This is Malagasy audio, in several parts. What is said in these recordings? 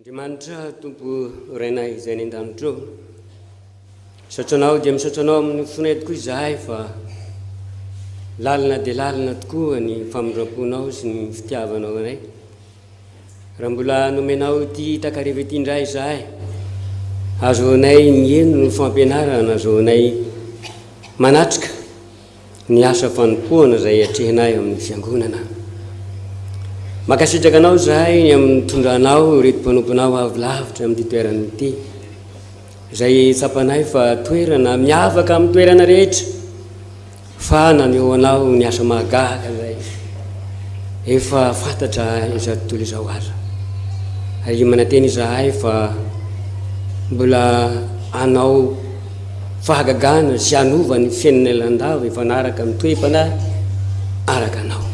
Andriamanitra Tompo Rainay izay any an-danitra ô, misaotra Anao dia misaotra Anao amin'ny fonay tokoa izahay fa lalina dia lalina tokoa ny famindram-ponao sy ny fitiavanao anay. Raha mbola nomenao ity takariva ity indray izahay, ahazoanay miheno ny fampianarana, ahazoanay manatrika ny asa fanompoana izay atrehinay ao amin'ny Fiangonana. Mankasitraka Anao izahay ny amin'ny nitondranao ireto mpanomponao avy lavitra amin'ity toerana ity, izay tsapanay fa toerana miavaka amin'ny toerana rehetra. Fa naneho anao ny asa mahagaga izay efa fantatra izao tontolo izao aza. Ary manantena izahay fa mbola hanao fahagagana sy hanova ny fiainanay lalandava hifanaraka amin'ny toe-panahy araka anao.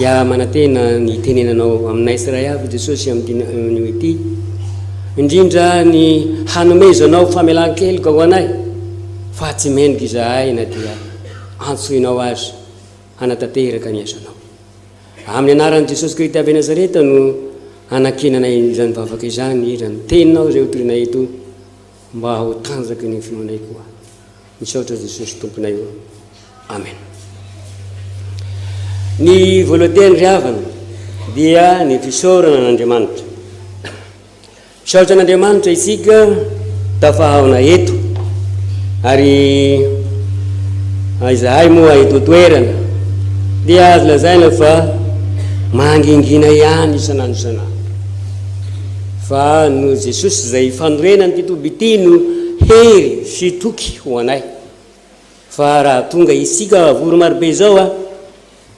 Dia manantena ny hitenenanao aminay tsirairay avy Jesosy amin'ity anio ity, indrindra ny hanomezanao famelan-keloka ho anay. Fa tsy mendrika izahay na dia antsoinao aza hanatanteraka ny asanao. Amin'ny anaran'i Jesosy Krity avy Nazareta no anankinanay izany vavaka izany, indrindra ny teninao izay hotorina eto mba ho tanjaky ny finoanay koa. Misaotra Jesosy Tomponay o. Amen. Ny voalohanteny ry havana dia ny fisaorana an'Andriamanitra. Misaotra an'Andriamanitra isika tafahaona eto ary izahay moa eto an-toerana dia azo lazaina fa mangingina ihany isan'andro isan'andro fa noho Jesosy izay fanorenan'ity toby ity no hery sy toky ho anay fa raha tonga isika vory marobe izao a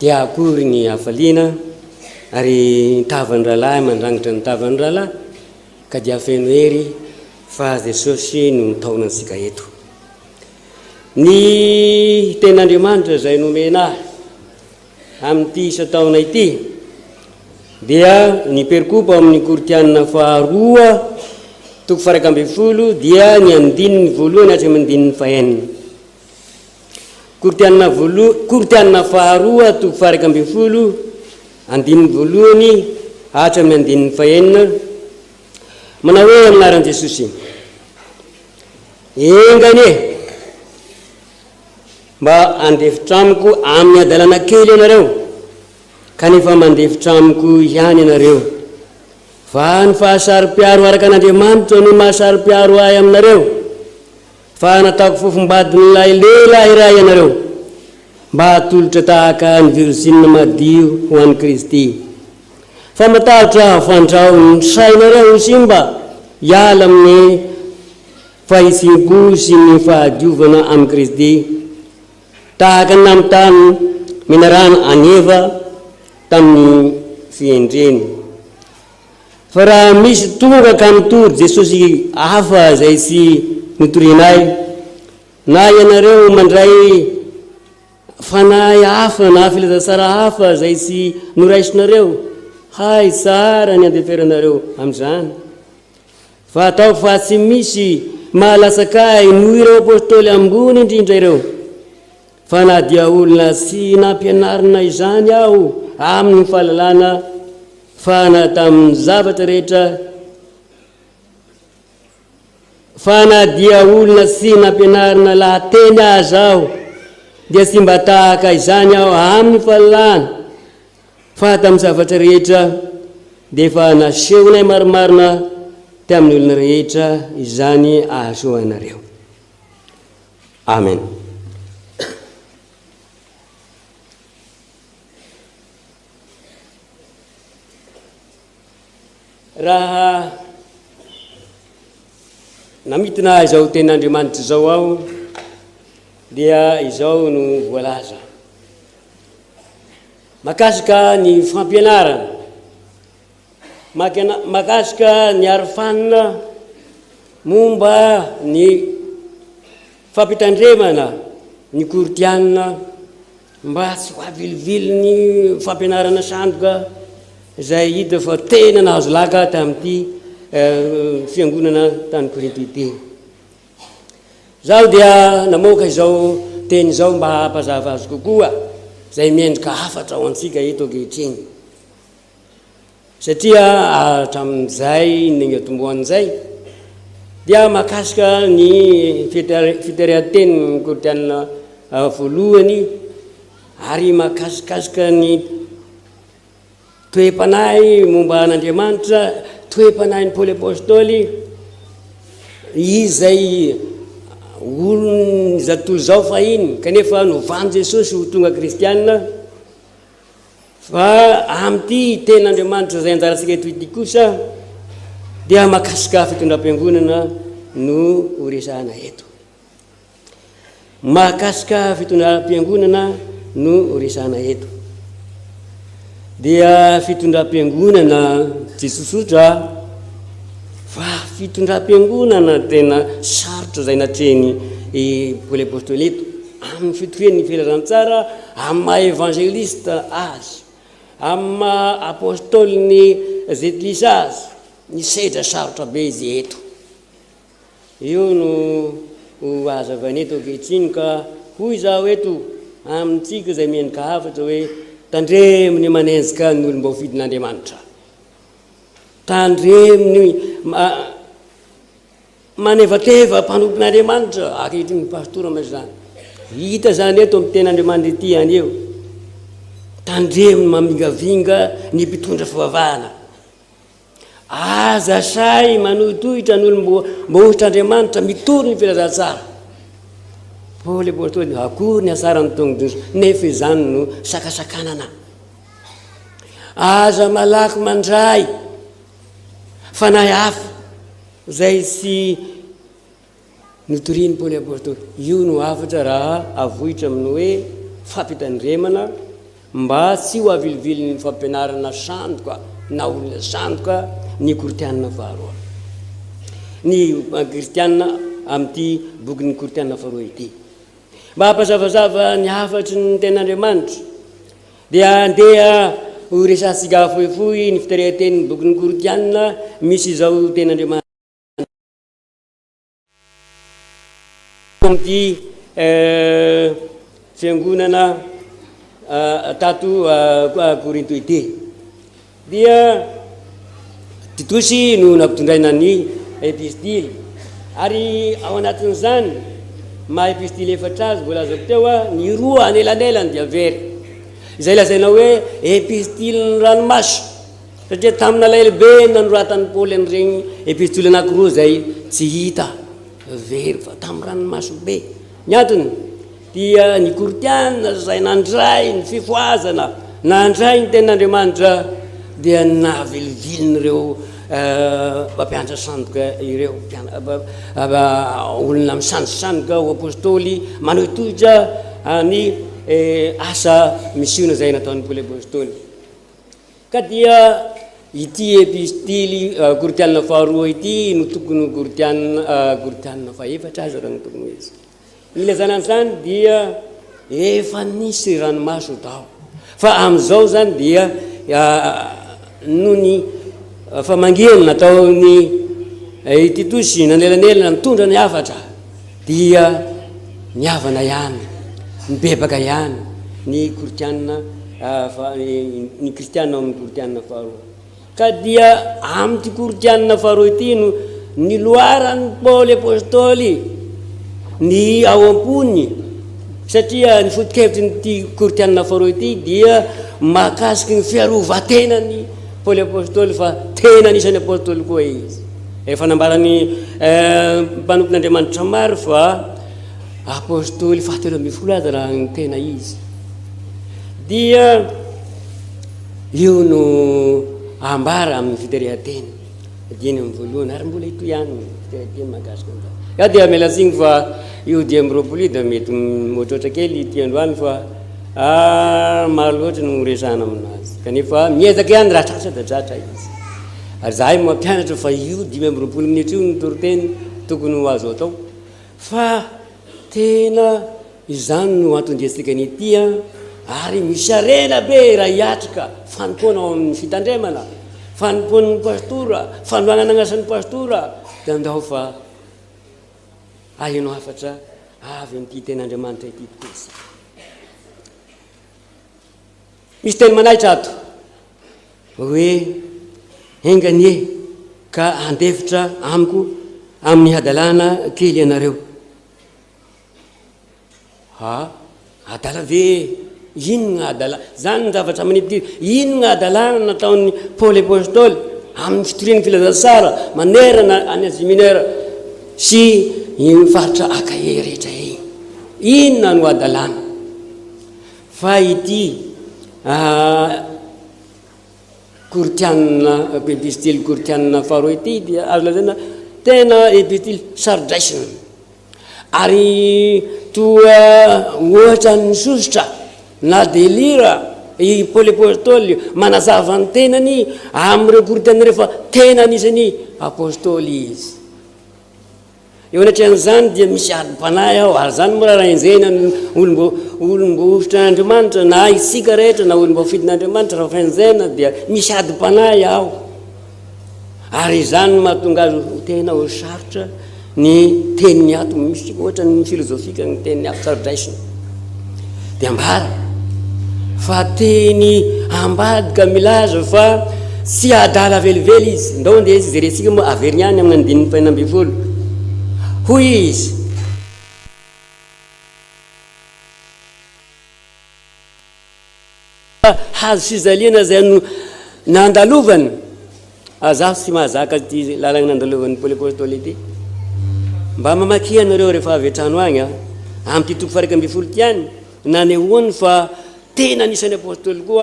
Dia akory ny hafaliana ary ny tavan'ny rahalahy mandrangitra ny tavan'ny rahalahy ka dia feno hery fa Jesosy no mitaona antsika eto. Ny tenin'Andriamanitra izay nomena ahy amin'ity isan-taona ity dia ny perikopa amin'ny Korintianina faharoa toko faha 11 dia ny andininy voalohany hatramin'ny andininy fahenina. Korintiana voaloha, Korintiana faharoa toko faha-11, andininy voalohany hatramin'ny andininy fahenina, manao hoe amin'ny anaran'i Jesosy, Enga anie mba handefitra amiko amin'ny hadalana kely ianareo, kanefa mandefitra amiko ihany ianareo. Fa ny fahasaro-piaro araka an'Andriamanitra no mahasaro-piaro ahy aminareo. Fa nataoko fofombadin'ilay lehilahy iray ianareo, mba hatolotra tahaka ny virjinina madio ho an'i Kristy. Fa matahotra aho fandrao ny sainareo ho simba hiala amin'ny fahitsim-po sy ny fahadiovana amin'i Kristy, tahaka ny namitany menarana an'i Eva tamin'ny fihendreny. Fa raha misy tonga ka mitory Jesosy hafa izay tsy notorianay, na ianareo mandray fanahy hafa na filazantsara hafa izay tsy noraisinareo, hay tsara ny andeferanareo amin'izany. Fa ataoko fa tsy misy mahalatsaka ahy noho ireo apostoly ambony indrindra ireo. Fa na dia olona tsy nampianarina izany aho amin'ny fahalalana fa na tamin'ny zavatra rehetra fa na dia olona tsy nampianarina lahateny aza aho dia tsy mba tahaka izany aho amin'ny fahalalana fa tamin'ny zavatra rehetra dia efa nasehonay marimarina tamin'ny olona rehetra izany ahasoa anareo. Amen. Raha namitina izao tenin'Andriamanitra izao aho dia izao no voalaza. Makasika ny fampianarana, makasika ny arofanina momba ny fampitandremana ny Korintiana mba tsy ho avilivilin'ny fampianarana sandoka izay hita fa tena nahazo laka tamin'ity fiangonana tany Korinto ity. Izaho dia namoaka izao teny izao mba hampazava azy kokoa izay miendrika hafatra ho antsika eto ankehitriny. Satria hatramin'izay ningatombohan'izay dia mahakasika ny fitarihan-tenin'ny Korintiana voalohany ary mahakasikasika ny toe-panahy momba an'Andriamanitra, toe-panahin'i Paoly Apostoly izay olon'izao tontolo izao fahiny kanefa novan'i Jesosy ho tonga kristiana. Fa amin'ity tenin'Andriamanitra izay anjarantsika eto ity kosa dia mahakasika fitondram-piangonana no horesahana eto. Mahakasika fitondram-piangonana no horesahana eto. Dia fitondram-piangonana tsy tsotsotra fa fitondram-piangonana tena sarotra izay natrehin'i Paoly Apostoly eto. Amin'ny fitoriany ny filazantsara, amin'ny maha evangelista azy, amin'ny maha apostolin'ny Jentilisa azy, nisedra sarotra be izy eto. Io no ho hazavaina eto ankehitriny ka hoy izaho eto amintsika izay miendrika hafatra hoe tandremo ny manenjika ny olom-boafidin'Andriamanitra. Tandremo ny Manevateva mpanompon'Andriamanitra ankehitriny ny pastora ma izany. Hita izany eto amin'ny tenin'Andriamanitra ity anio. Tandremo ny mamingavinga ny mpitondra fivavahana. Aza sahy manohitohitra ny olom-boahosotr'Andriamanitra mitory ny filazantsara. Paoly apostoly, akory ny hatsaran'ny tongotr'osy, nefa izany no sakasakanana. Aza malaky mandray fanahy hafa. Izay tsy notorian'i Paoly Apostoly. Io no hafatra raha avohitra amin'ny hoe fampitandremana mba tsy ho avilivilin'ny fampianarana sandoka na olona sandoka ny Korintiana faharoa. Ny Kristiana amin'ity bokin'ny Korintiana faharoa ity. Mba hampazavazava ny hafatry ny Tenin'Andriamanitra dia andeha ho resahantsika fohifohy ny fitarihan-tenin'ny bokin'ny Korintiana misy izao Tenin'Andriamanitra amin'ity fiangonana tato Korinto ity. Dia Titosy no nampitondraina ny epistily, ary ao anatin'izany maha epistily efatra azy voalazako teo, ny roa anelanelany dia very, izay lazaina hoe epistilin'ny ranomaso, satria tamin'alahelo be nanoratan'i Paoly an'ireny epistily anankiroa izay tsy hita, very fa tamin'ny ranomaso be. Ny antony? Dia ny Korintiana izay nandray ny fifohazana, nandray ny tenin'Andriamanitra, dia nahavilivilin'ireo mpampianatra sandoka ireo, olona misandosandoka ho apostoly, manohitohitra ny asa misiona izay nataon'i Paoly apostoly. Ka dia ity epistily Korintiana faharoa ity no tokony ho Korintiana, Korintiana fahefatra aza raha ny tokony ho izy. Ny ilazana an'izany dia efa nisy ranomaso tao. Fa amin'izao izany dia noho ny famangiana nataon'i Titosy nanelanelana nitondra ny hafatra dia nihavana ihany, nibebaka ihany ny Korintiana, ny Kristiana ao amin'ny Korintiana faharoa. Ka dia amin'ity Korintiana faharoa ity no niloaran'i Paoly Apostoly ny ao am-pony, satria ny foto-kevitrin'ity Korintiana faharoa ity dia mahakasiky ny fiarovan-tenan'i Paoly Apostoly fa tena anisan'ny Apostoly koa izy. Efa nambaran'ny mpanompon'Andriamanitra maro fa Apostoly fahatelo ambinifolo aza raha ny tena izy. Dia Io no ambara amin'ny fitarihan-teny dieny amin'ny voalohany ary mbola hitohy ihany ny fitarihan-teny mahakasika an'izany. Iaho dia miala tsiny fa io 25 io dia mety mihoatroatra kely ity androany fa maro loatra no horesahana aminazy kanefa miezaka ihany raha tratra dia tratra izy. Ary zahay mampianatra fa io 25 minitra io ny toriteny tokony ho azo atao fa tena Izany no anton-diantsika ny ity an! Ary misy harena be raha hiatrika fanompoana ao amin'ny fitandremana, fanompoan'ny pastora, fanohanana ny asan'ny pastora, dia andao fa aheno hafatra avy amin'ity tenin'Andriamanitra ity tokoa isika. Misy teny manaitra ato hoe. Enga anie ka handefitra amiko amin'ny hadalana kely ianareo. Ha? Adala ve e? Inona adala? Zany ny zavatra manipy Inona adalana nataon'i Paoly Apostoly amin'ny fitoriany ny filazantsara manerana an'i Asie Mineure sy iny faritra Akaie rehetra iny? Inona no adalana? Fa ity Korintiana, epistily Korintiana faharoa ity dia azo lazaina tena epistily saro-draisina. Ary toa ohatran'ny sosotra na delira i Paoly Apostoly manazava ny tenany amin'ireo Korintiana ireo fa tena anisan'ny Apostoly izy. Eo anatrehan'izany dia misy adim-panahy ao, ary izany moa raha enjehina ny olom-boahosotr'Andriamanitra na isika rehetra na olom-boafidin'Andriamanitra raha enjehina dia misy adim-panahy ao. Ary izany no mahatonga azy ho tena ho sarotra ny teniny ato, misy ohatra ny filozofika ny teniny ato saro-draisina. Dia ambara fa teny ambadika milaza fa tsy adala velively izy. Ndao andeha izy jerentsika moa averiny ihany amin'ny andininy fahenina ambinifolo. Hoy izy. Hazo fijaliana izay no nandalovany. Ah, zaho tsy mahazaka ity lalana nandalovan'i Paoly Apostoly ity. Mba mamakia ianareo rehefa avy an-trano agny a. Amin'ity toko faha 11 ity ihany, nanehoany fa tena anisan'ny apostoly koa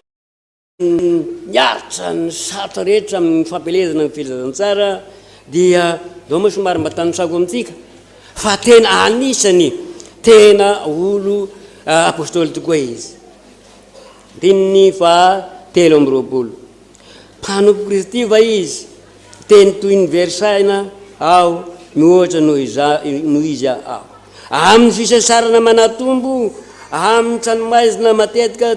niaritra ny sarotra rehetra amin'ny fampielezana ny filazantsara dia zao moa somary mba tanosako amintsika fa tena anisany tena olo apostoly tokoa izy. Andininy faha 23. Mpanompo Kristy va izy? Teny toy ny very saina aho mihoatra noho iza, noho izy aho. Amin'ny fisasarana manatombo, amin'ny tranomaizina matetika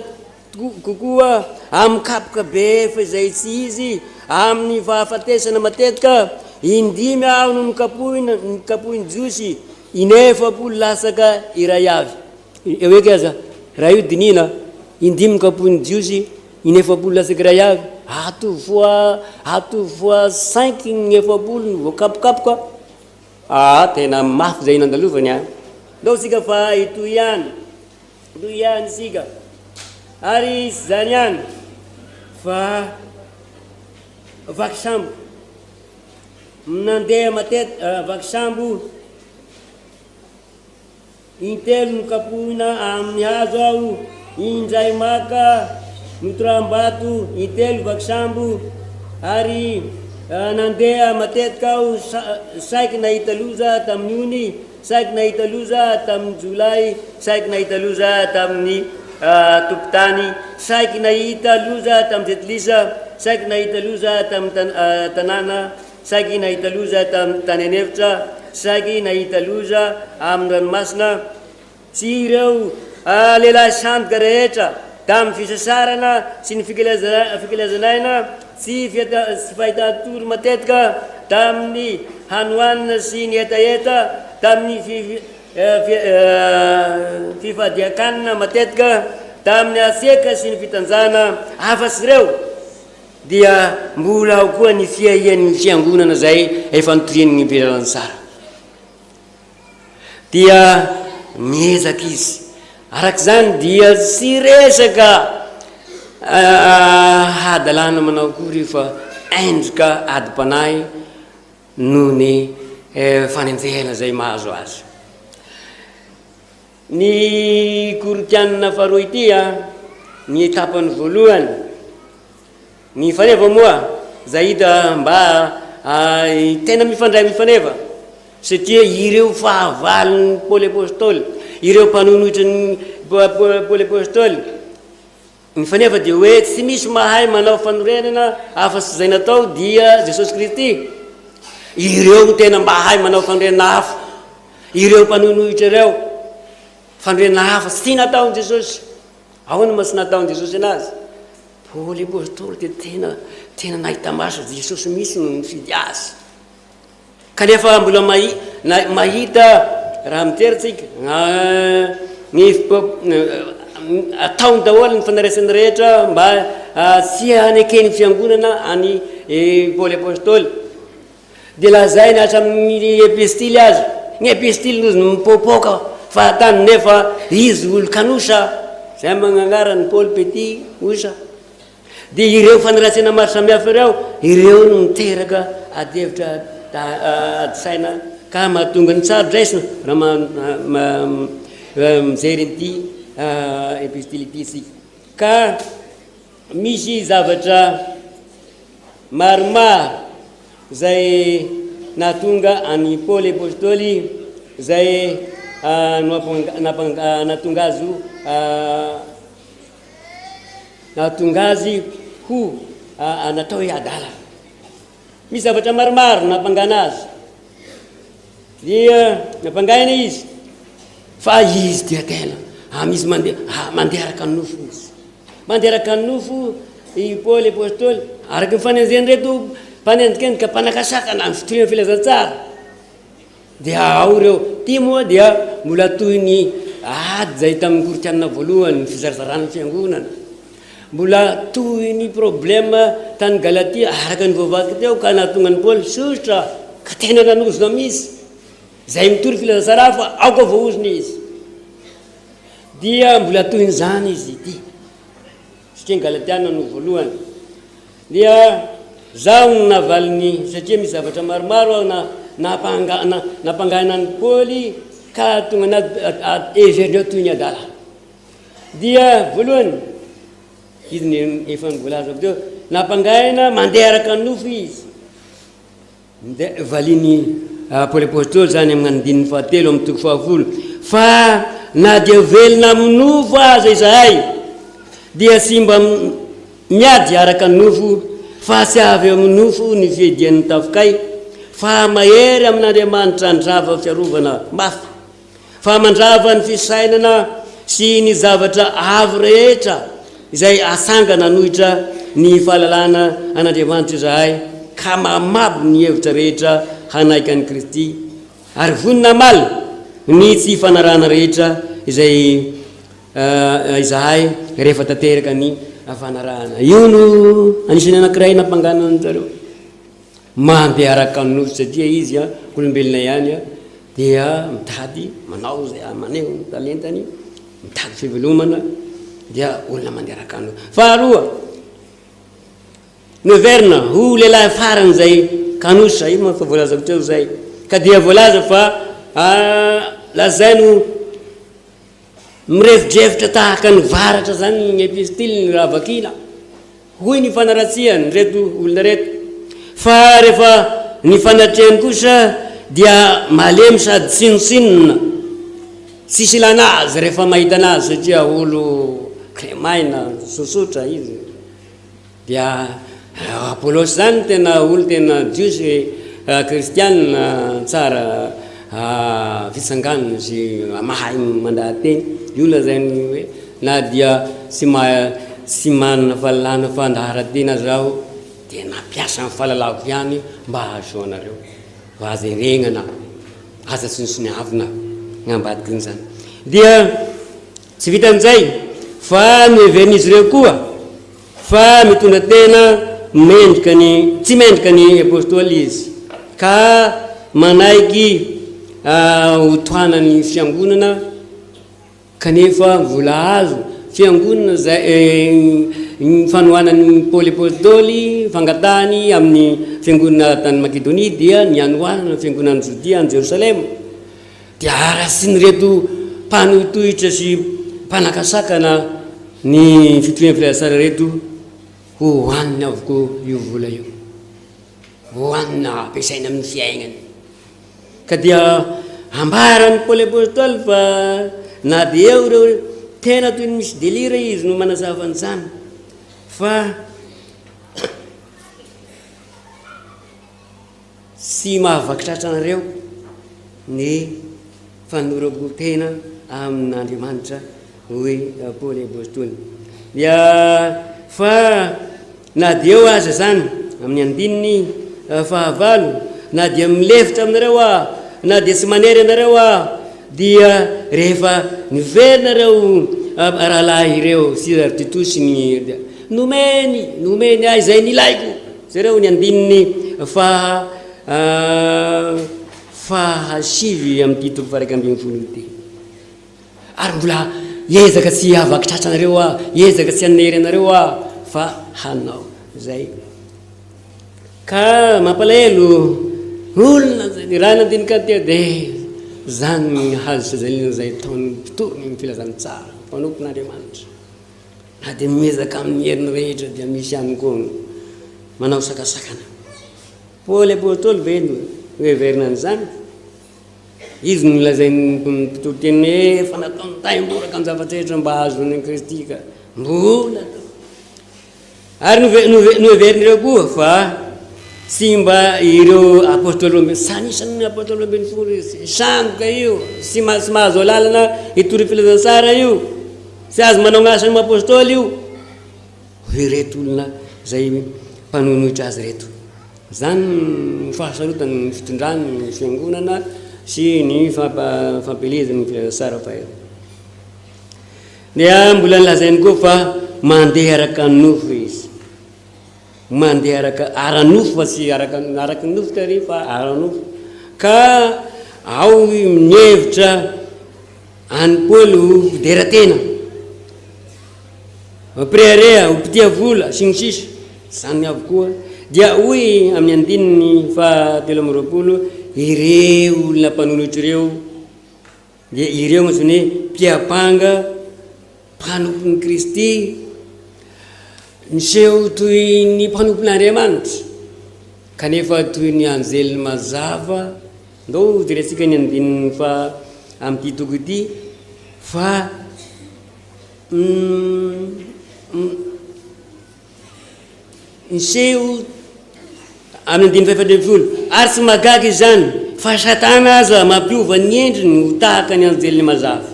kokoa, amin'ny kapoka be efa izay tsy izy, amin'ny fahafatesana matetika, indimy aho no nokapohina, nokapohin'ny Jiosy, inefapolo latsaka iray avy. Eo eky aza, raha io dinihina, indimy nokapohin'ny Jiosy, inefapolo latsaka iray avy, atovy fois, atovy fois cinq ny efapolo no voakapokapoka. Aa, tena mafy izay nandalovany an! Ndao isika fa hitohy ihany, hitohy ihany isika. Ary tsy izany ihany, fa vaky sambo, nandeha matetika, vaky sambo, Intelo nokapohina amin'ny hazo aho, indray maka notoraham-bato, intelo vaky sambo, ary nandeha matetika aho saiky nahita loza tamin'ny ony, saiky nahita loza tamin'ny jiolahy, saiky nahita loza tamin'ny tompon-tany, saiky nahita loza tamin'ny jentilisa, saiky nahita loza tamin'ny tanàna. Saiky nahita loza tany an'efitra, saiky nahita loza amin'ny ranomasina, sy ireo lehilahy sandoka rehetra tamin'ny fisasarana sy ny fikelezan'aina sy fahitan-tory matetika, tamin'ny hanoanana sy ny hetaheta, tamin'ny fifadian-kanina matetika, tamin'ny hatsiaka sy ny fitanjahana, afa-tsy ireo. Dia mbola ao koa ny fiahian'ny fiangonana izay efa notorian'ny Filazantsara. Dia miezaka izy. Araka izany dia tsy resaka hadalana manao akory fa endrika adim-panahy noho ny fanenjehana izay mahazo azy. Ny Korintianina faharoa ity ny tapany voalohany. Ny faneva moa izay hita mba tena mifandray amin'ny faneva satria ireo fahavalon'i Paoly Apostoly, ireo mpanohitra ny Paoly Apostoly, ny faneva dia hoe tsy misy mahay manao fanorenana afa-tsy izay natao dia Jesosy Kristy. Ireo no tena mahay manao fanorenana hafa. Ireo mpanohinohitra ireo, fanorenana hafa tsy nataon'i Jesosy. Ahoana moa tsy nataon'i Jesosy anazy? Paoly Apostoly dia tena tena nahita maso Jesosy mihitsy no nifidy azy. Kanefa mbola mahita raha mijery tsika ny ataony daholo ny fanaresana rehetra mba tsy haneken'ny fiangonana any. i Paoly Apostoly. Dia lazainy hatramin'ny epistily aza, ny epistily nozy no mipoapoaka fahatany nefa izy olon-kanosa, izay magn'agnarany Paoly Petit osa. Dia ireo fanaratsiana maro samihafa ireo, ireo no miteraka adihevitra ady saina ka mahatonga ny tsaro-draisina raha mijery an'ity epistily ity isika. Ka misy zavatra maromaro izay nahatonga an'i Paoly Apostoly izay nahatonga azy ho Nahatonga azy ho natao hoe adala. Misy zavatra maromaro nampangana azy. Dia nampangaina izy fa izy dia tena amin'izy mandeha mandeha araka ny nofo izy. Mandeha araka ny nofo i Paoly Apostoly araka ny fanenjehan'ireto mpanendrikendrika mpanakasakana ny fitoriana filazantsara. Dia ao ireo. Ity moa dia mbola toy ny ady izay tamin'ny Korintiana voalohany, ny fizarazarana ny fiangonana. Mbola toy ny problème tany Galatia araka ny voavaky teo ka nahatonga an'i Paoly sosotra ka tena nanozona mihitsy. Izay mitory filazantsara hafa aoka voaozona izy. Dia mbola tohin'izany izy ity. Satria ny Galatiana no voalohany. Dia zaho no navaliny satria misy zavatra maromaro aho na nampanga na nampangaina an'i Paoly ka tonga na heveriny toy ny adala. Dia voalohany izy ny efa voalazako teo nampangaina mandeha araka ny nofo izy. Dia valian'i Paoly Apostoly izany amin'ny andininy fahatelo amin'ny toko fahafolo, fa na dia velona amin'ny nofo aza izahay, dia tsy mba miady araka ny nofo, fa tsy avy amin'ny nofo ny fiadian'ny tafikay, fa mahery amin'Andriamanitra handrava fiarovana mafy. Fa mandrava ny fisainana sy ny zavatra avo rehetra izay atsangana hanohitra ny fahalalana an'Andriamanitra izahay, ka mamabo ny hevitra rehetra hanaiky an'i Kristy, ary vonona hamaly ny tsy fanarahana rehetra izay izahay rehefa tanteraka ny fanarahana. Io no anisan'ny anankiray nampangana an-jareo. Mandeha araka ny nofo satria izy olombelona ihany dia mitady manao izay maneho ny talentany, mitady fivelomana dia olona mandeha araka ny nofo. Faharoa, noheverina ho lehilahy farany izay kanosa, io manko voalazako teo izay, ka dia voalaza fa lazainy ho mirefodrefotra tahaka ny varatra izany ny epistiliny raha vakiana. Hoy ny fanaratsian ireto olona ireto, fa rehefa ny fanatrehany kosa dia malemy sady tsinontsinona, tsisy ilana azy rehefa mahita anazy satria olo kilemaina, tsotsotra izy. Dia Apolosy izany tena olo tena jiosy kristiana tsara fitsanganana sy mahay mandaha-teny, io lazainy hoe Na dia tsy mahay tsy manana fahalalana fandaharan-tena aza aho dia nampiasa ny fahalalako ihany mba hahazoanareo. Fa aza heregnana, aza tsinontsiniavina ny ambadikin'izany. Dia tsy vitan'izay fa noheverin'izy ireo koa fa mitondra tena mendrika ny tsy mendrika ny apostoly izy ka manaiky ho tohanan'ny fiangonana. Kanefa vola azo, fiangonana izay ny fanohanan'i Paoly Apostoly, fangatahany amin'ny fiangonana tany Makedonia dia ny hanohanana ny fiangonan'i Jodia any Jerosalema, dia harasin'ireto mpanohitohitra sy mpanakasakana ny fitorian'ny filazantsara ireto ho hohaniny avokoa io vola io, hohanina hampiasaina amin'ny fiainany. Ka dia ambaran'i Paoly Apostoly fa na dia eo ireo tena toy ny misy delire izy no manazava an'izany fa tsy mahavaky tratra anareo ny fanolorako tena amin'Andriamanitra hoy Paoly Apostoly. Dia fa na dia eo aza izany, amin'ny andininy fahavalo, na dia milefitra aminareo aho, na dia tsy manery anareo aho, dia rehefa niverina ireo rahalahy ireo, sy ry Titosy sy ny, nomeny, nomeny ahy izay nilaiko. Jereo ny andininy faha fahasivy amin'ity toko faha 11 ity. Ary mbola hiezaka tsy havaky tratra anareo aho, hiezaka tsy hanery anareo aho, fa hanao izay. Ka mampalahelo olona izay raha nandinika teo dia izany ny hazo fijaliana izay ataon'ny mpitory ny filazantsara, mpanompon'Andriamanitra. Na dia miezaka amin'ny heriny rehetra dia misy ihany koa manao sakasakana. Paoly Apostoly ve no noheverina an'izany? Izy no nolazain'ny mpitory teny hoe efa nataony taimboraka ny zavatra rehetra mba hahazoany an'i Kristy ka mbola atao. Ary noheverin'ireo koa fa tsy mba ireo apôstôly roa ambin'ny, tsy anisan'ny apôstôly 12 izy, sandoka io, tsy mahazo alalana hitory filazantsara io, tsy azo manao ny asan'ny apôstôly io. Hoy ireto olona izay mpanohinohitra azy ireto. Izany no fahasarotany ny fitondrany ny fiangonana sy ny fampielezany ny filazantsara faharoa. Dia mbola nolazainy koa fa mandeha araka ny nofo izy. Mandeha araka ara-nofo fa tsy araka araka ny nofo tary fa ara-nofo. Ka ao mihevitra an'i Paoly ho mpidera tena, ho mpirehareha, ho mpitia vola, sy ny sisa. Izany avokoa. Dia hoy amin'ny andininy faha 23, ireo olona mpanohitra ireo, Dia ireo antsoina hoe mpiampanga, mpanompon'i Kristy, miseho toy ny mpanompon'Andriamanitra, kanefa toy ny anjely mazava. Ndao hojerentsika ny andininy faha amin'ity toko ity fa Niseho amin'ny andininy faha-14, Ary tsy mahagaga izany, fa Satana aza mampiova ny endriny ho tahaka ny anjelin'ny mazava.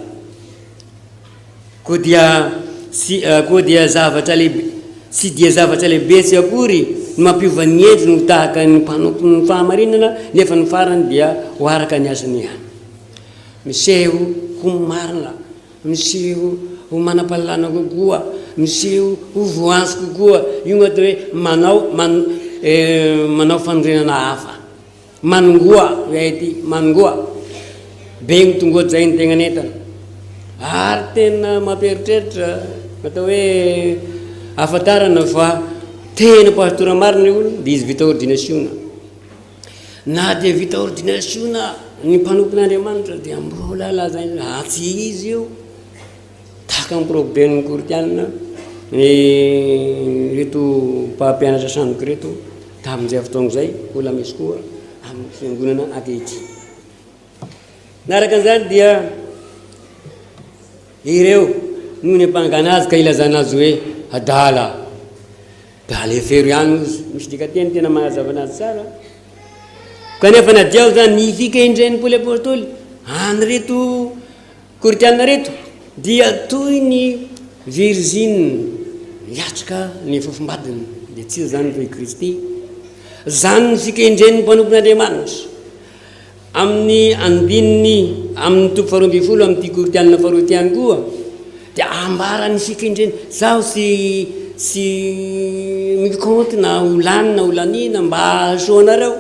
Koa dia tsy, koa dia zavatra lehibe, tsy dia zavatra lehibe tsy akory ny mampiova ny endriny ho tahaka ny mpanompon'ny fahamarinana, nefa ny farany dia ho araka ny asany ihany. Miseho ho marina Miseho ho manam-pahalalana kokoa, miseho ho voantso kokoa, io no atao hoe manao man manao fanorenana hafa. Manongoa, hoy ahy ity, manongoa. Be ny tongoa zay ny tegnan'entana. Ary tena mampieritreritra, atao hoe ahafantarana fa tena pastora marina io olona, dia izy vita ordinasiona. Na dia vita ordinasiona ny mpanompon'Andriamanitra dia mbola lazainy ah tsy izy io. Tahaka ny problème kortianina ny ireto mpampianatra sandoka ireto tamin'izay fotoana izay mbola misy koa amin'ny fiangonana ankehitriny. Naraka an'izany dia ireo no niampangana azy ka ilazana azy hoe adala. Da alefero ihany ozy. Misy dikateny tena manazava anazy tsara. Kanefa na dia ao zany ny fikendren'i Paoly Apostoly an'ireto Korintiana ireto dia toy ny virjiny miatrika ny fofombadiny, dia tsy iza izany fa i Kristy. Izany ny fikendren'ny mpanompon'Andriamanitra. Amin'ny andininy amin'ny toko faharoa 12 amin'ity Korintiana faharoa ity ihany koa dia ambaran'ny fikendrena, izaho tsy tsy mikaonty na ho lany na ho laniana mba hahasoa anareo,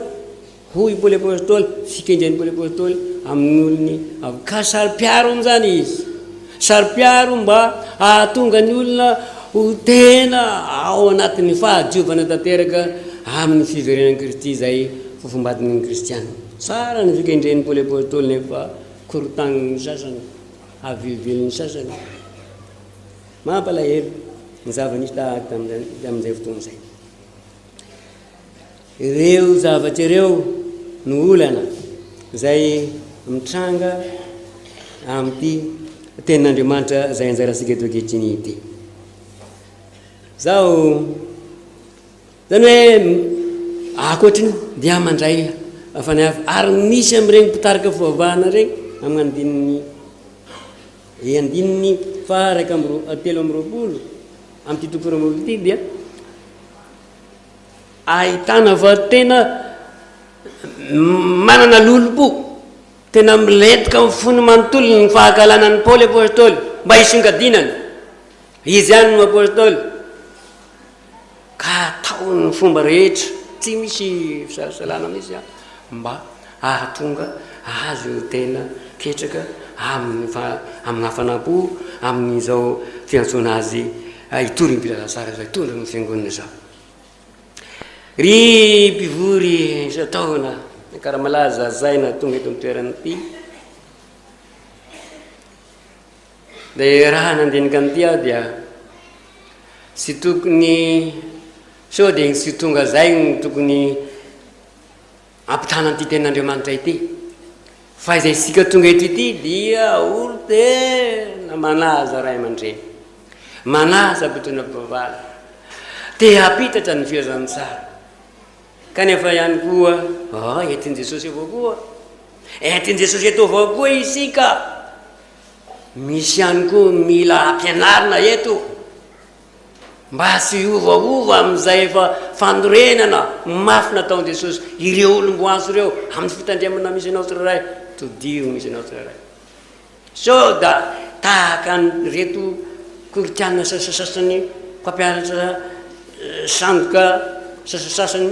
hoy i Paoly Apostoly, fikendren'i Paoly Apostoly amin'ny olony avy. Ka saro-piaro amin'izany izy. Saro-piaro mba hahatonga ny olona ho tena ao anatin'ny fahadiovana tanteraka amin'ny fiverenan'i Kristy izay fofombadin'ny kristiana. Tsara ny fikendren'i Paoly Apostoly nefa korontanin'ny sasany, avilivilin'ny sasany. Mampalahelo ny zava-nisy tamin'izay fotoana izay. Ireo zavatra ireo no olana izay mitranga amin'ity tenin'Andriamanitra izay anjarantsika eto ankehitriny ity. Zaho zany hoe ankoatr'iny dia mandray fanahy hafa ary misy amin'ireny mpitarika fivavahana ireny amin'ny andininy andininy faha 23 amin'ity toko faharoa ity dia Ahitana fa tena manana lolompo, tena milentika amin'ny fony manontolo ny fahakalana an'i Paoly Apostoly mba hisongadinana. Izy ihany no Apostoly. Ka atao. Atao ny fomba rehetra, tsy misy fisalasalana mihitsy an, mba hahatonga azy ho tena ketraka amin'ny fa amin'ny hafanam-po amin'izao fiantsoana azy hitory ny filazantsara izao, hitondra ny fiangonana izao. Ry mpivory isan-taona, Ankaramalaza, Zaina tonga eto amin'ny toerana ity, dia raha nandinika an'ity aho dia tsy tokony sao dia tsy tonga zay no tokony ampitana an'ity tenin'Andriamanitra ity fa izay isika tonga eto ity dia olo tena manaja ray aman-dreny manaja mpitondra mpivavahana te hampitatra ny filazantsara kanefa ihany koa ah, entin'i Jesosy avao koa entin'i Jesosy eto avao koa isika Misy ihany koa mila ampianarina eto mba tsy hiovaova amin'izay efa fanorenana mafy nataon'i Jesosy ireo olom-boantso ireo amin'ny fitandremana misy anao tsirairay, todiho misy anao tsirairay. Sao da tahaka an'ireto Korintiana sasasasany mpampianatra sandoka sasasasany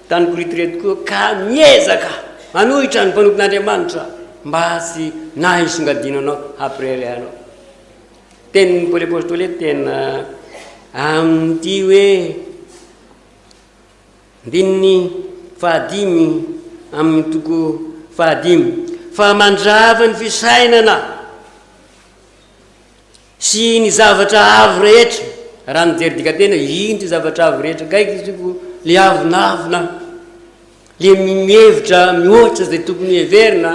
tany Korinto ireto koa ka miezaka manohitra ny mpanompon'Andriamanitra. Mba tsy na hisongadino anao hampirehareha anao. Tenin'i Paoly Apostoly eto tena amin'ity hoe ndininy fahadimy amin'ny toko fahadimy fa mandrava ny fisainana sy ny zavatra avo rehetra. Raha nijery dikateny ino ty zavatra avo rehetra gaigy izy io le avonavona. Le mihevitra mihoatra izay tokony heverina,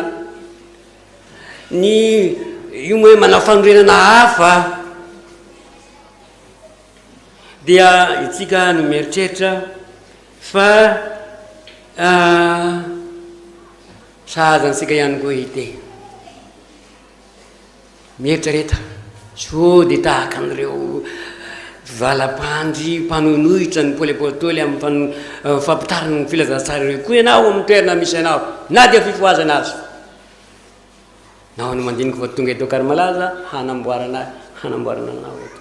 ny io moa hoe manao fanorenana hafa dia itsika no mieritreritra fa sahaza antsika ihany koa ity. Mieritrereta, sao dia tahaka an'ireo valam-pandry mpanohinohitra an'i Paoly Apostoly amin'ny fampitariny ny filazantsara ireo koa ianao amin'ny toerana misy anao, na dia fifohazana aza. Nahoana no mandinika fa tonga eto Ankarimalaza hanamboarana ahy, hanamboarana anao eto.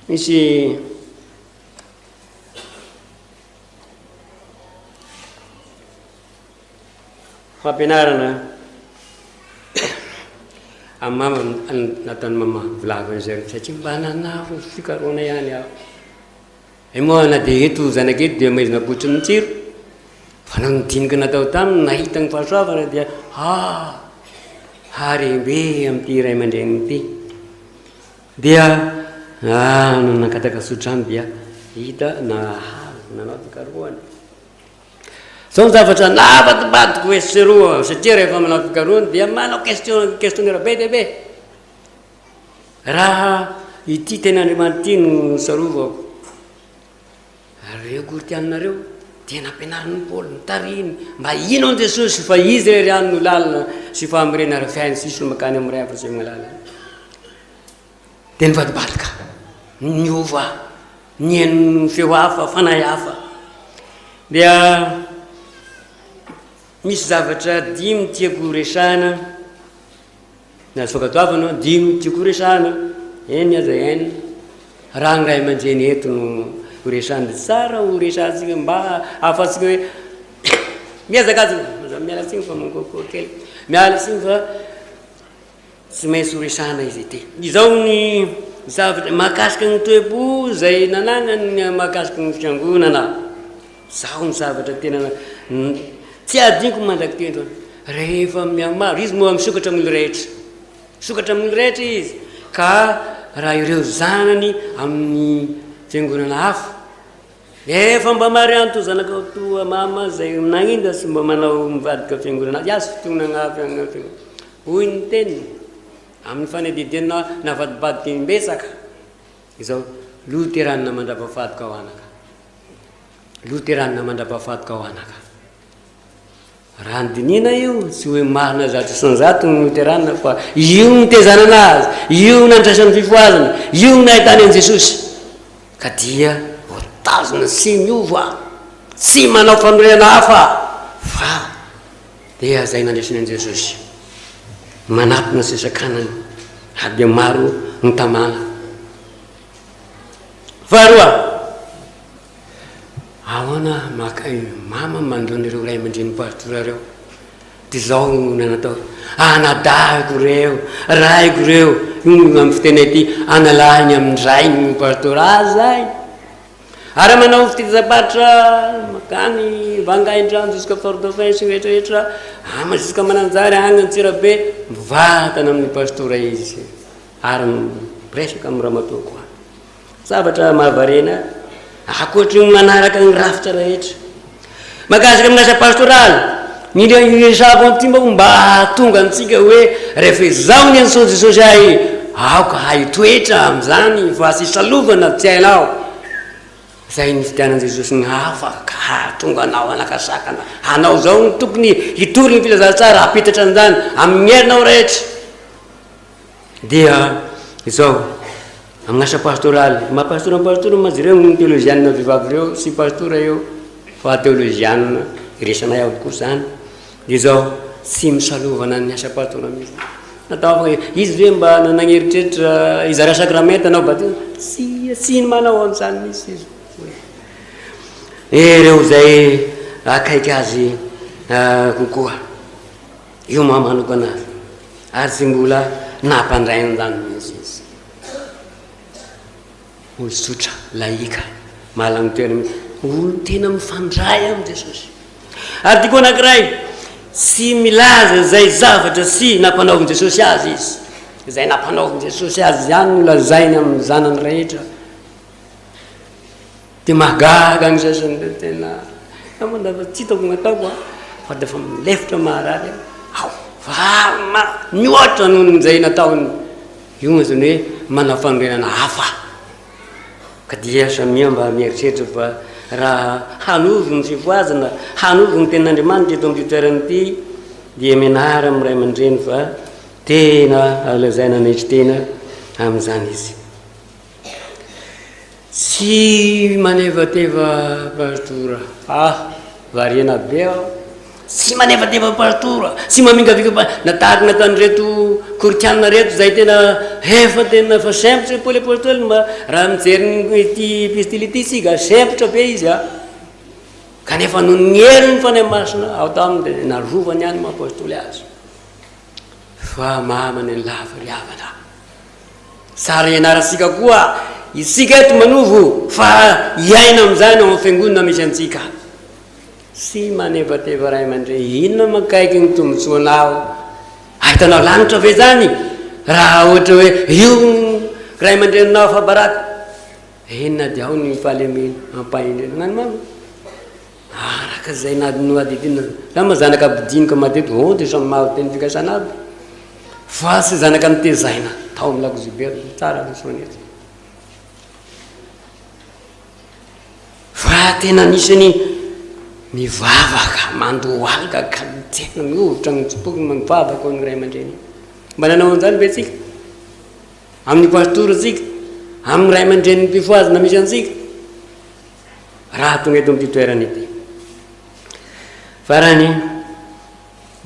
Misy Fampianarana amin'ny mama nataon'i mama volavo an'izay satria mba nanao fikarohana ihany aho. E moa na dia eto zanaka eto dia maizina botry ny tsiro fa na ny dinika natao taminy nahita ny fahasoavana dia ah harem-be amin'ity ray aman-dreniny ity. Dia ah no nangataka tsodrano dia hita nahazo nanao fikarohana. Zao ny zavatra navadibadiko etsy sy eroa satria rehefa manao fikarohana dia manao question questionnaire be dia be. Raha ity tenin'Andriamanitra ity no tsarovako, ary ireo Korintianina ireo dia nampianarin'i Paoly, notarihiny mba hino an'i Jesosy fa Izy irery ihany no lalana sy fahamarinana ary fiainana, tsy hisy mankany amin'ny Ray afa-tsy amin'ny alalany. Dia nivadibadika, niova, nihaino feo hafa, fanahy hafa. Dia misy zavatra dimy tiako horesahana, na fankatoavana dimy tiako horesahana, eny aza eny, raha ny ray aman-dreny eto no horesahana, dia tsara horesahantsika mba ahafahantsika hoe mihazakazaka, miala tsiny fa mangoakoa kely, miala tsiny fa Tsy maintsy ho resahana izy ity. Izao ny zavatra mahakasika ny toe-po izay nananany mahakasika ny fiangonana. Izao ny zavatra tena tsy adinoko mandrak'ity androany. Rehefa mihamaro, izy moa misokatra amin'ny rehetra. Misokatra amin'ny rehetra izy. Ka raha ireo zanany amin'ny fiangonana hafa, efa mba marianto zanakao toa mama izay naninona tsy mba manao mivadika fiangonana, iazy fotoana fiangonana. Hoy ny teniny, amin'ny fanadihadiana navadibadika imbetsaka, izao, Loteranina mandra-pahafatiko aho anaka. Loteranina mandra-pahafatiko aho anaka. Raha ny dinihina io, tsy hoe marina 100% ny Loteranina fa io no nitezana anazy, io no nandraisany fifohazana, io no nahitany an'i Jesosy. Ka dia voatazona tsy miova, tsy manao fanorenana hafa fa Dia izay nandresiny an'i Jesosy. Manatona sy sakanany ary dia maro ny tamana. Faharoa, ahoana maka mama mandona ireo ray aman-dreny pastora ireo? Dia izao no natao, anadahiko ireo, raiko ireo, io no amin'ny fitenay ity, analahiny amin'ny rainy ny pastora, ah zay! Ary manao fitezam-paritra mankany Vangaindrano jusqu'à Fort Dauphin sy ny rehetra rehetra, ama jusqu'à Mananjary any Antsirabe, mivantana amin'ny pastora izy ary miresaka amin'ny ramatoa koa. Zavatra mahavariana ankoatry ny manaraka ny rafitra rehetra. Mahakasika amin'ny asa pastoraly, ny iresahako an'ity moa mba hahatonga antsika hoe rehefa izao ny antsoin'i Jesosy ahy, aoka hahitoetra amin'izany fa tsy salovana tsy hainao izay nifidianan'i Jesosy ny hafa ka hahatonga anao hanakasakana hanao izao no tokony hitory ny filazantsara hampitatra an'izany amin'ny herinao rehetra. Dia izao, amin'ny asa pastoraly, maha pastora ny pastora ma jereo ny teolojianina vehivavy ireo sy pastora eo fa teolojianina iresanay avokoa izany. Dia izao, tsy misalovana ny asa pastora mihitsy. Natao afaka izy ve mba nanagneritreritra hizara sakramenta hanao batisa? Tsia, tsy manao an'izany mihitsy izy. Ireo izay akaiky azy kokoa. Io maha manokana azy ary tsy mbola nampandray an'izany mihitsy izy. Olo tsotra, laïka, mahalany toerana mihitsy, olo tena mifandray amin'i Jesosy. Ary tiako anankiray, tsy milaza izay zavatra tsy nampanaovin'i Jesosy azy izy. Izay nampanaovin'i Jesosy azy ihany no lazainy amin'ny zanany rehetra. Dia mahagaga ny sasany dia tena za moa ndava tsy hitako ny ataoko a, fa dia efa milefitra maharary aho, ao fa ma mihoatra noho ny izay nataony, io moa zany hoe manao fanorenana hafa, ka dia samia mba mieritreritra fa raha hanovo ny fifohazana, hanovo ny tenin'Andriamanitra eto amin'ity toerana ity dia mianara amin'ny ray aman-dreny fa tena azo lazaina hanetry tena amin'izany izy. Tsy manevateva pastora ah, variana be aho, tsy manevateva pastora, tsy mamingavinga pa, na tahaka ny ataon'ireto Korinthiana reto izay tena efa tena efa sempotra i Paoly Apostoly mba raha mijery ity epistily ity isika sempotra be izy ah, kanefa noho ny herin'ny Fanahy Masina ao taminy dia narovany ihany maha apostoly azy, fa mahamany ny lava ry havana. Tsara ianarantsika koa isika eto manovo fa hiaina amin'izany ao amin'ny fiangonana misy antsika. Tsy manevateva ray aman-dreny, inona makaiky ny tombontsoanao? Ahitanao lanitra ve izany raha ohatra hoe io ray aman-dreninao afa-baraka? Inona dia ao ny fahalemena ampahendrena. Magnano mama. Araka izay nohadidina, za moa zanaka ampidiniko matetika, oh dia samy mahazo teny fikasana aby, fa tsy zanaka nitezaina tao amin'ny lakozia be, tsara ny soanetsy. Fa tena anisany mivavaka, mandohalika ka tena mihovitra ny tsipokony mivavaka ho an'ny ray aman-dreny. Mba nanao an'izany ve tsika? Amin'ny pastora tsika? Amin'ny ray aman-drenin'ny mpifohazana misy antsika? Raha tonga eto amin'ity toerana ity. Farany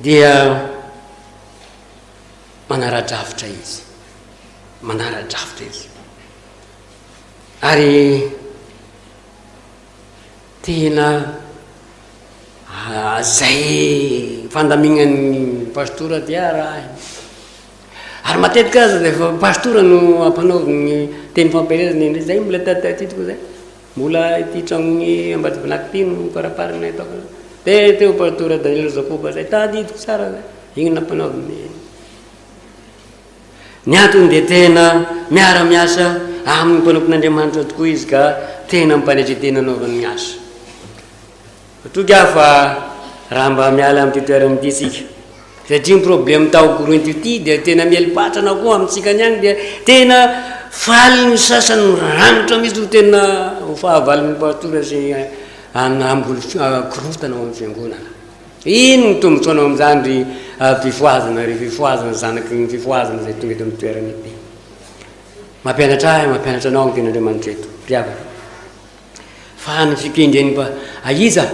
dia manara-drafitra izy. Manara-drafitra izy. Ary tena zay fandaminan'ny pastora dia arahiny. Ary matetika aza dia efa pastora no ampanaoviny teny fampielezana indrindra zay mbola tadidiko zay. Mbola ity tragnon'i Ambatobonaky ity no faraparany nahitako azy. Dia teo Pastora Daniel Jakoba zay, tadidiko tsara zay. Igny nampanaoviny. Ny antony dia tena miara-miasa amin'ny mpanompon'Andriamanitra tokoa izy ka tena ampanetren-tena anaovany ny asa. Matoky aho fa raha mba miala amin'ity toerana ity isika, satria ny problème tao Korinto ity dia tena miely patrana koa amintsika any agny dia tena faly ny sasany mirangotra mihitsy ho tena ho fahavalon'ny pastora sy hamboly korontana ao amin'ny fiangonana. Ino ny tombontsoanao amin'izany ry fifohazana, ry fifohazana zanaky ny fifohazana izay tonga eto amin'ny toerana ity. Mampianatra ahy, mampianatra anao ny tenin'Andriamanitra eto, ry havana. Fa ny fikendren'ny mpa, a iza?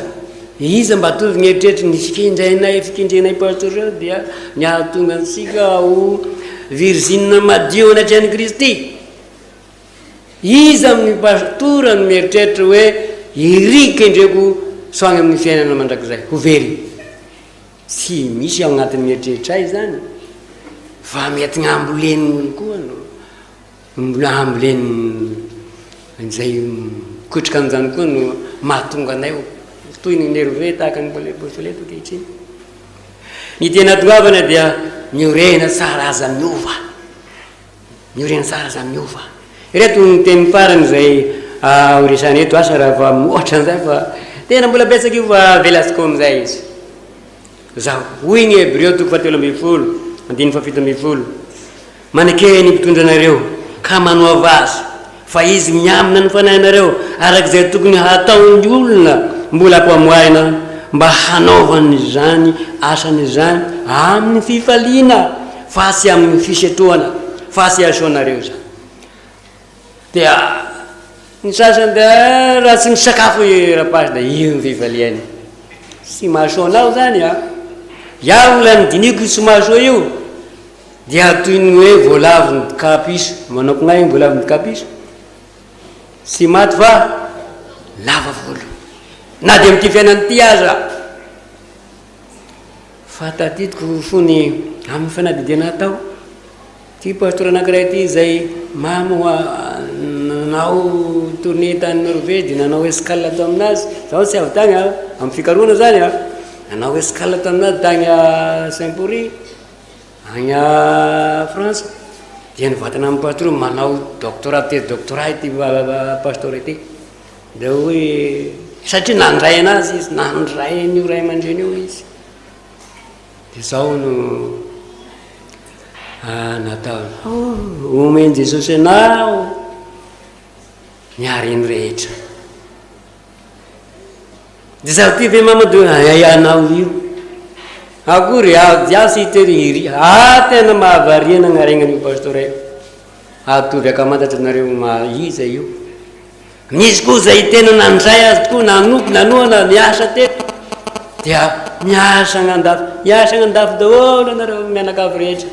Iza mba ataovy ny eritreritry ny fikendrenay, fikendrenay pasteur ireo dia ny hahatonga antsika ho virgine madio anatrehan'i Kristy. Iza amin'ny pastora no mieritreritra hoe iry kendreko sao any amin'ny fiainana mandrakizay? Ho very. Tsy misy ao anatin'ny eritreritray izany fa mety ny ambolen'ny koa no mbola ambolen'ny izay mikotrika an'izany koa no mahatonga anay ho toy ny nerveux tahaka ny Paoly Apostoly eto ankehitriny. Ny tena goavana dia miorena tsara aza miova. Miorena tsara aza miova. Ireto ny teny farany izay ho resahana eto, asa raha fa mihoatra an'izay fa tena mbola betsaka io fa avelantsika amin'izay izy. Zaho, hoy ny Hebreo toko fahatelo ambin'ny folo, andininy fahafito ambin'ny folo, Maneke ny mpitondra anareo, ka manoava azy, fa izy miambina ny fanahinareo araka izay tokony hataon'ny olona mbola ampamoahina mba hanaovany izany asany izany amin'ny fifaliana fa tsy amin'ny fisetroana, fa tsy asoanareo izany. Dia ny sasany dia raha tsy misakafo i rapasy dia io ny fifaliany. Tsy mahasoa anao izany a! Iaho ilay nodinihiko io tsy mahasoa io dia toy ny hoe voalavo nikapiso, manao koa io voalavo nikapiso, tsy maty fa lava volo. Na dia amin'ity fiainana ity aza. Fa tadidiko fony amin'ny fanadihadiana atao, ity pastora anankiray ity izay mamo nanao tournée tany Norvège dia nanao escale tao aminazy, zaho tsy avy tany an, amin'ny fikarohana zany an, nanao escale taminazy tany Saint-Pourry, any France, dia nivantana amin'ny pastora manao doctorat thèse doctorat ity pastora ity. Dia hoy, satria nandray anazy izy, nandray an'io ray aman-dreny io izy. Dia izao no nataony, oh, omen'i Jesosy anao ny hareny rehetra. Dia izaho ity ve mama dia hay anao io. Akory aho dia tsy hiteny iry. Ah, tena mahavariana ny haregnan'io pastora io. Atovy ankamantatra nareo maha iza io. Nisy koa izay tena nandray azy tokoa, nanompo, nanohana, niasa teto. Dia miasa agny andafy, miasa agny andafy daholo anareo mianakavy rehetra.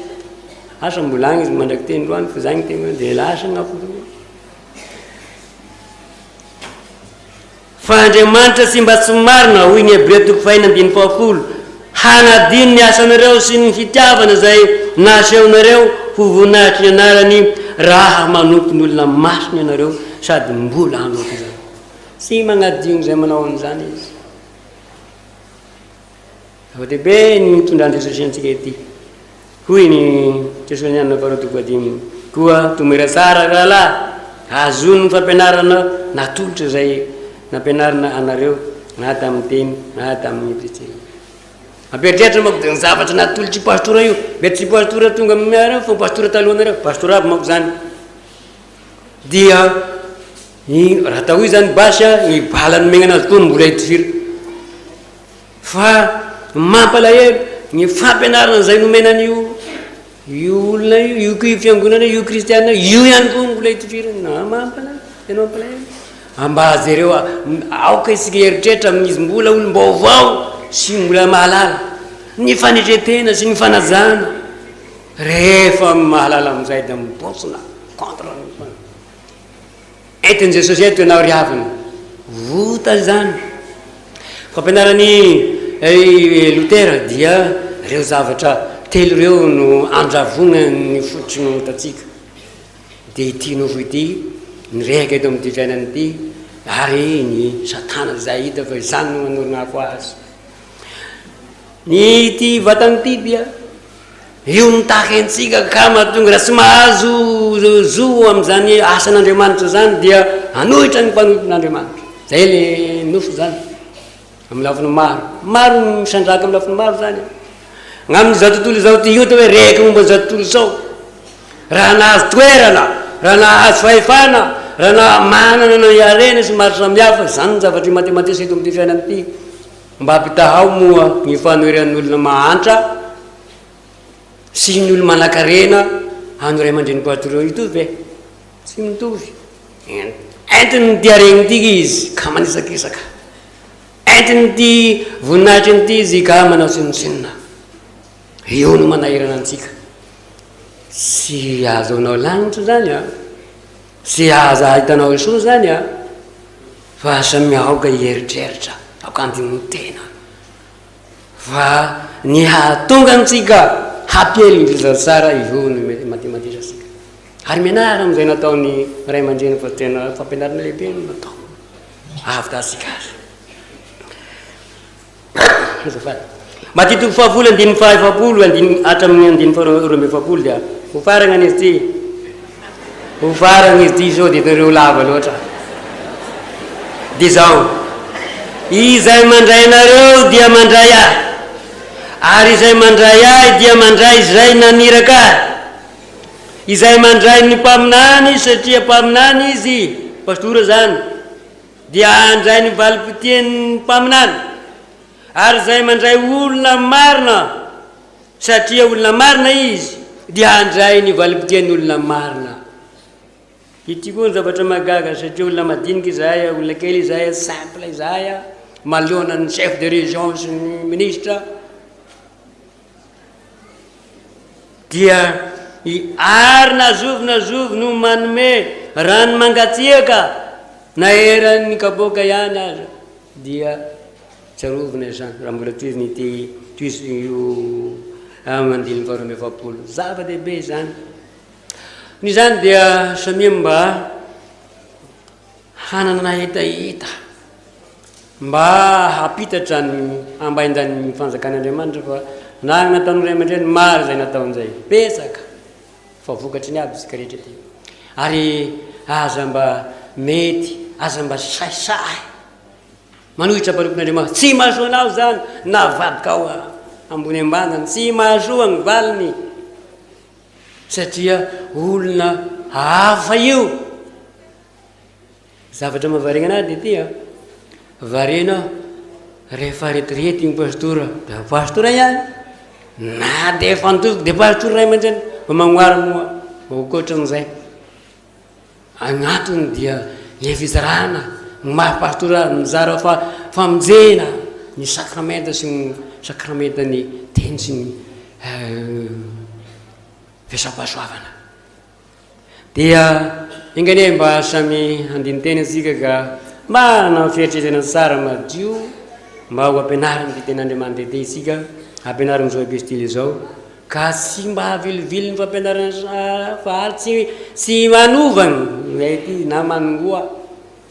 Asa mbola agny izy mandrak'ity androany fa zay ny tena dia lasa agny afo daholo. Fa Andriamanitra tsy mba tsy marina, hoy ny Hebreo toko fahiny andininy fahafolo, hanadino ny asanareo sy ny fitiavana izay nasehonareo ho voninahitry ny anarany raha manompo ny olona masina ianareo sady mbola hanompo izany. Tsy manadino izay manao an'izany izy. Zava-dehibe ny nitondran'i Jesosy antsika ety. Hoy ny Tesalonianina faharoa toko fahadimy, Koa tomoera tsara, ry rahalahy, hahazoany ny fampianarana natolotra izay nampianarina anareo na tamin'ny teny na tamin'ny epistily. Mampieritreritra manko dia ny zavatra natolotr'i pastora io, mety tsy pastora tonga aminareo fa pastora talohanareo, pastora aby manko izany. Dia ny raha atao io izany basy, ny bala nomena anazy koa mbola hitifira. Fa mampalahelo ny fampianarana izay nomena an'io io olona io, io io fiangonana io, io kristiana io, io ihany koa mbola itifirana. Ah, mampalahelo, tena mampalahelo. Ah, mba jereo, ah, aoka isika hieritreritra amin'izy mbola olom-baovao sy mbola mahalala ny fanetren-tena sy ny fanajana. Rehefa mahalala amin'izay dia mibontsina contre ny Entin'i Jesosy eto ianao ry havana. Ota izany. Fampianaran'i Lotera dia ireo zavatra telo ireo no andravona ny fototry ny otantsika. Dia ity nofo ity, ny rehaka eto amin'ity fiainana ity, ary ny satana izay hita fa izany no anorina-ko azy. Ny ity vatana ity dia Io mitaky antsika ka mahatonga raha tsy mahazo zo amin'izany asan'Andriamanitra izany dia hanohitra ny mpanompon'Andriamanitra. Zay le nofo zany amin'ny lafiny maro. Maro ny misandrahaka amin'ny lafiny maro zany. Ny amin'izao tontolo izao ty io hoe rehaka momba izao tontolo izao. Raha nahazo toerana, raha nahazo fahefana, raha na manana ny harena sy maro samihafa, izany ny zavatra imatematesa eto amin'ity fiainana ity. Mba ampitahao moa ny fanoheran'ny olona mahantra sy ny olo manankarena any ray aman-dreny pastoreo hitovy ve? Tsy mitovy. Entiny ity harena ity izy ka manisakisaka. Entiny ity voninahitra ity izy ka manao tsinontsinona. Io no manahirana antsika. Tsy azonao lanitra izany an. Tsy aza ahitanao soa zany a! Fa samy aoka hieritreritra, aoka handini-tena. Fa ny hahatonga antsika hampiely ny filazantsara io no imatematesantsika. Ary mianara amin'izay nataon'ny ray aman-dreny fa tena fampianarana lehibe no natao. Ahavitatsika azy. Azafady. Matio toko fahafolo andininy fahaefapolo andininy hatramin'ny andininy faha 42 dia ho faragna izy ity. Ho faragna izy ity sao dia hitanareo lava loatra. Dia izao, izay mandray anareo dia mandray ahy, ary izay mandray ahy dia mandray izay naniraka ahy. Izay mandray ny mpaminany satria mpaminany izy, pastora izany, dia handray ny valim-pitian'ny mpaminany, ary izay mandray olona marina satria olona marina izy, dia handray ny valim-pitian'ny olona marina. Ity koa ny zavatra mahagaga satria olona madinika izahay, olona kely izahay, simple izahay, manoloana ny chef de région sy ny ministra, dia i ary na zovy na zovy no manome rano mangatsiaka na eran'ny kapoaka ihany aza dia tsarovina izany raha mbola tohizina ity tohizo io andininy faha 42. Zava-dehibe izany. Noho izany dia samia mba hanana hetaheta mba hampitatra ny ambaindan'ny fanjakan'Andriamanitra fa na ny nataon'ny ray aman-dreny maro izay nataon'izay betsaka fa vokatry ny aby isika rehetra ity ary aza mba mety aza mba sahisahy manohitra mpanompon'Andriamanitra tsy mahasoa anao izany na vadikao ambony ambany zany tsy mahasoa ny valiny satria olona hafa io. Zavatra mahavariana anahy dia ity an, variana aho rehefa retirety ny pastora dia pastora ihany, na dia efa nitoky dia pastora ray aman-dreny vao magnoara moa vao ankoatran'izay. Agnatony dia ny fizarana ny maha pastora mizara fa famonjena ny sakramenta sy ny sakramentan'ny teny sy ny fiasam-pahasoavana. Dia enga anie mba samy handini-tena isika ka mba hanana fieritreretana tsara madio mba ho ampianarin'ity tenin'Andriamanitra ity isika, ampianarin'izao epistily izao, ka tsy mba havilivily ny fampianarana fa ary tsy tsy manova ny ity na manongoa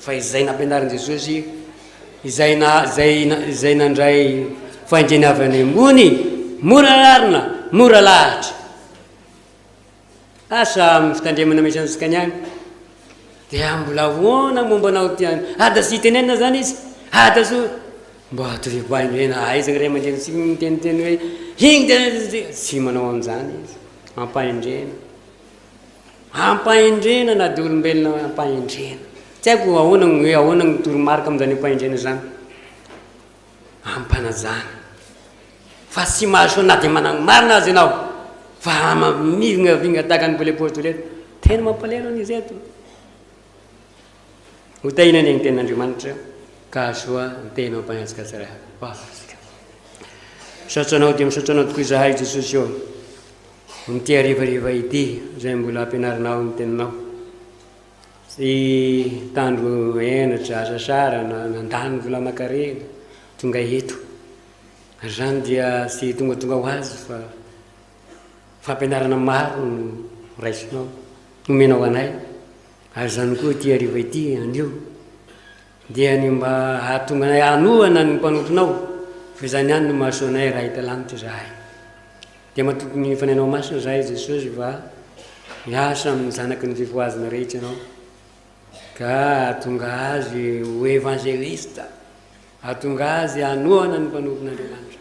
fa izay nampianarin'i Jesosy, izay na izay izay nandray fahendrena avy any ambony, mora rarina, mora lahatra. Asa amin'ny fitandremana misy antsika ny any dia mbola ahoana momba anao ty any? Ada sy tenenina zany izy, ada so mba atorivo-pahendrena aiza ny ray aman-dreny tsy miteniteny hoe iny tena tsy manao an'izany izy, ampahendrena, ampahendrena na dia olombelona ampahendrena, tsy haiko ahoana ny hoe ahoana ny toromarika amin'izany ampahendrena izany. Ampanajana fa tsy mahasoa na dia manao ny marina aza ianao fa mivingavinga tahaka an'i Paoly Apostoly eto. Tena mampalahelo an'izy eto. Ho tahiana anie ny tenin'Andriamanitra ka hahasoa ny tena ampanantsika tsirairay. Vavaka. Misaotra anao dia misaotra anao tokoa izahay Jesosy ô. Amin'ity harivariva ity izay mbola ampianarinao ny teninao. Tsy tandro henatra, hasasarana, nandany vola aman-karena, tonga eto. Ary izany dia tsy tongatonga ho azy fa fampianarana maro no raisinao, nomenao anay. Ary izany koa ity hariva ity, anio, dia ny mba hahatonga anay hanohana ny mpanomponao, fa izany ihany no mahasoa anay raha hita lanitra izahay. Dia matoky ny Fanahinao Masina izahay Jesosy fa miasa amin'ny zanaky ny fifohazana rehetra Ianao ka hahatonga azy ho evangelista, hahatonga azy hanohana ny mpanompon'Andriamanitra,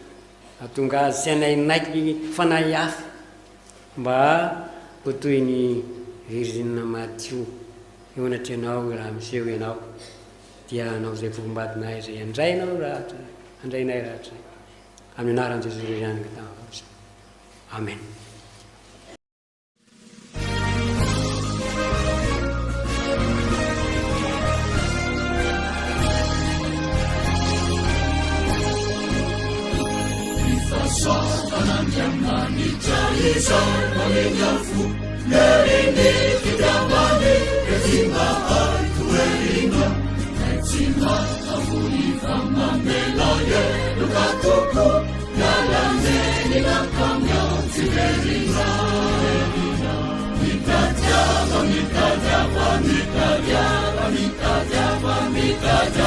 hahatonga azy tsy hanainaiky fanahy hafa mba ho toy ny virjina madio eo anatrehanao raha miseho Ianao dia hanao izay fofombadinay izay handray Anao rahatrizay, handray anay rahatrizay. Amin'ny anaran'i Jesosy irery ihany angatahana izany. Amen. Fahasoavan'Andriamanitra izao mamindra fo, Lery ny fitiavany, Mitadiava